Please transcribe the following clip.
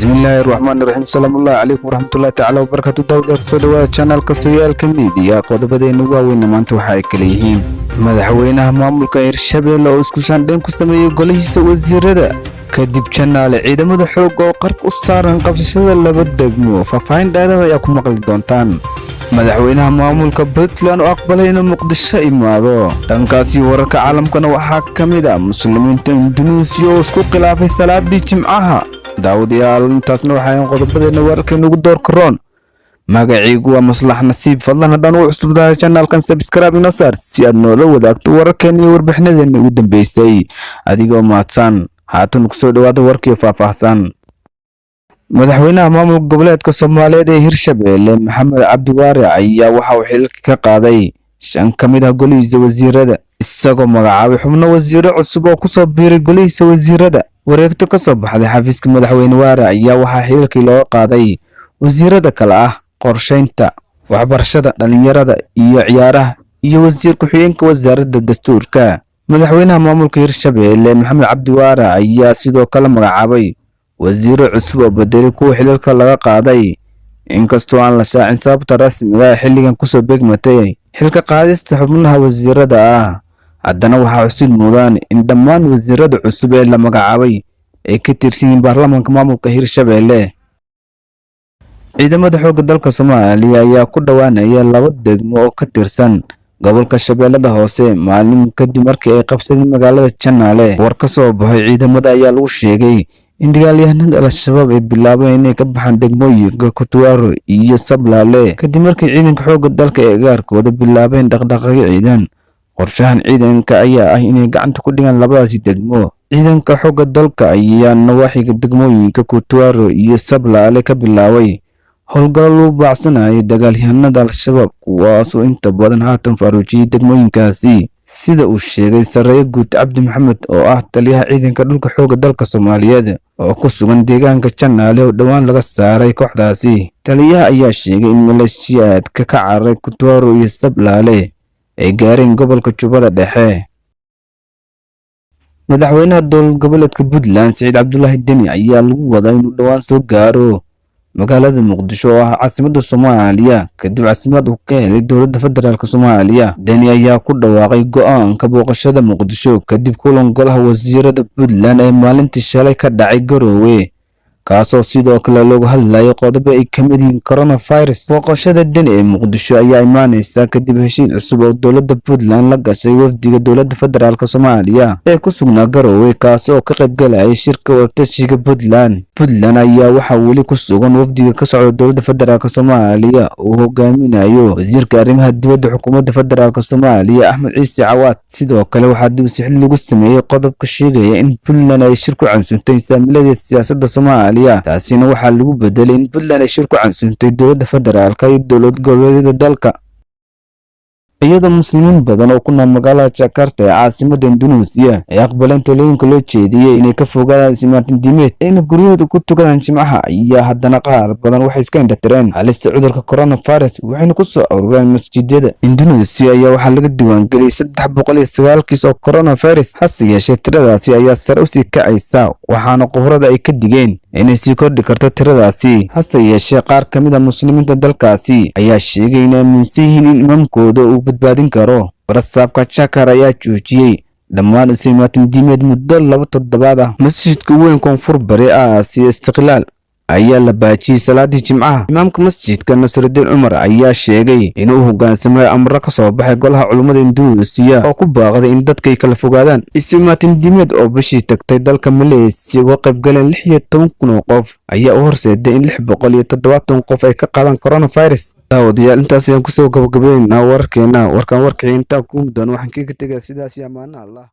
Bismillaahi raxmaani raxiim. Salaamullaahi calaykum waraxmatullaahi tacaala wabarakaatu. Daawadaad, soo dhawaada channelka Sooyaalka Media. Qodobadeena waaweyna maanta waxa ay kala yihiin: madaxweynaha maamulka Hirshabeelle oo isku saandhayn ku sameeyey golihiisa wasiirada. Kadib Janaale, ciidamada xoogga oo qarka u saaran qabsashada laba degmo, faahfaahin dheeraad ayaa ku maqli doontaan. Madaxweynaha maamulka Puntland oo aqbalay inuu Muqdisho imaado. Dhankaasi wararka caalamkana waxaa ka mid ah muslimiinta Induneisiya oo isku khilaafay salaadii Jimcaha. Daawadayaal, intaasna waxaan qodobadeena wararkeena ugu door karoon. Magaciigu waa Maslax Nasiib. Fadlan haddaan ugu cusub tahay channelkan, subscribe inoo saar si aad noola wadaagto wararkeena iyo warbixinadeena ugu dambeysay, adigoo mahadsan. Haatan kusoo dhawaada warkii faahfaahsan. Madaxweynaha maamulka goboleedka Soomaaliyeed ee Hirshabeelle, Maxamed Cabdiwaare, ayaa waxa uu xilka ka qaaday shan ka mid ah golihiisa wasiirada, isagoo magacaabay xubno wasiiro cusub oo kusoo biiray golihiisa wasiirada. Wareegto ka soo baxday xafiiska madaxweyne Waare ayaa waxaa xilkii looga qaaday wasiirada kale ah qorsheynta, waxbarashada, dhalinyarada iyo ciyaaraha iyo wasiir ku-xigeenka wasaaradda dastuurka. Madaxweynaha maamulka Hirshabeelle, Maxamed Cabdiwaare, ayaa sidoo kale magacaabay wasiiro cusub oo bedelay kuwa xilalka laga qaaday. Inkastoo aan la shaacin sababta rasmiga ee xilligan kusoo beegmatay xilka qaadista xubnaha wasiirada ah, haddana waxaa xusid mudan in dhammaan wasiirada cusub ee la magacaabay ay ka tirsan yihiin baarlamaanka maamulka Hirshabeelle. Ciidamada xoogga dalka Soomaaliya ayaa ku dhowaanaya laba degmo oo ka tirsan gobolka Shabeellada Hoose, maalin kadib markii ay qabsadeen magaalada Janaale. War ka soo baxay ciidamada ayaa lagu sheegay in dagaalyahanada Al-Shabaab ay bilaabeen inay ka baxaan degmooyinka Kutuwaro iyo Sablaale, kadib markii ciidanka xoogga dalka ee gaarkooda bilaabeen dhaqdhaqaaqyo ciidan. Qorshahan ciidanka ayaa ah inay gacanta ku dhigaan labadaasi degmo. Ciidanka xoogga dalka ayaa nawaaxiga degmooyinka Kutuwaro iyo Sablaale ka bilaabay howlgallo lagu baacsanayo dagaalyahanada Al-Shabaab, kuwaasoo inta badan haatan faaruujiyey degmooyinkaasi, sida uu sheegay Sarreeye Guud Cabdi Maxamed oo ah taliyaha ciidanka dhulka xoogga dalka Soomaaliyeed oo ku sugan deegaanka Janaale oo dhowaan laga saaray kooxdaasi. Taliyaha ayaa sheegay in maleeshiyaadka ka cararay Kutuwaro iyo Sablaale ay gaareen gobolka Jubbada Dhexe. Madaxweynaha dowlad goboleedka Puntland, Siciid Cabdulaahi Deni, ayaa lagu wadaa inuu dhowaan soo gaaro magaalada Muqdisho oo ah caasimadda Soomaaliya, kadib casuumaad uu ka helay dowladda federaalk Soomaaliya. Deni ayaa ku dhawaaqay go'aanka booqashada Muqdisho kadib kulan golaha wasiirada Puntland ee maalintii shalay ka dhacay Garoowe, kaasoo sidoo kale looga hadlayay qodobo ay ka mid yihiin coronavirus. Booqashada Deni ee Muqdisho ayaa imaaneysa kadib heshiis cusub oo dowladda Puntland la gashay wafdiga dowladda federaalk Soomaaliya ee ku sugnaa Garoowe, kaas oo ka qaybgalayay shirka wadatashiga Puntland. Puntland ayaa waxaa weli ku sugan wafdiga ka socda dowladda federaalk Soomaaliya uu hogaaminayo wasiirka arrimaha dibadda xukuumadda federaalk Soomaaliya, Axmed Ciise Cawaad. Sidoo kale waxaa dib usixid lagu sameeyey qodobka sheegaya in Puntland ay shir ku casuuntay saamilada siyaasadda Soomaaliya. Taasina waxaa lagu bedelay in Puntland ay shir ku casuuntay dowladda federaalka iyo dowlad goboleedyada dalka. Iyadoo muslimiin badan oo ku nool magaalada Jakarta ee caasimadda Induneisiya ay aqbaleen talooyinka loo jeediyey inay ka fogaadaan ismaatin diimeed ayna guryahooda ku tukadaan Jimcaha, ayaa haddana qaar badan waxay iska indhatireen halista cudurka coronavirus, waxayna ku soo urureen masjidyada. Induneisiya ayaa waxaa laga diiwaangeliyey 309 kiis oo coronavirus, hase yeeshee tiradaasi ayaa sare usii kacaysa, waxaana khubarada ay ka digeen inay sii kordhi karto tiradaasi. Hase yeeshee qaar ka mid a muslimiinta dalkaasi ayaa sheegay inay aaminsan yihiin in imaamkooda uu badbaadin karo. Barasaabka Jakar ayaa joojiyey dhammaan isu-imaatin diimeed muddo 2 toddobaad ah. Masjidka weyn koonfur bari Aasiya Istiqlaal ayaa la baajiyey salaadii Jimcaha. Imaamka masjidka, Nasrudiin Cumar, ayaa sheegay inuu hoggaansamay amro ka soo baxay golaha culummada Induneisiya oo ku baaqday in dadkay kala fogaadaan. Isu-imaatin diimeed oo bishii tagtay dalka Maleesiya uga qaybgaleen 16,000 oo qof ayaa u horseeday in 670 qof ay ka qaadaan coronavirus. Daawadayaal, intaas ayaan kusoo gabagabeynaa wararkeena. Warkan warkii intaan ku muddoon waxaan kaga tegaa sidaas iyo amaano Allah.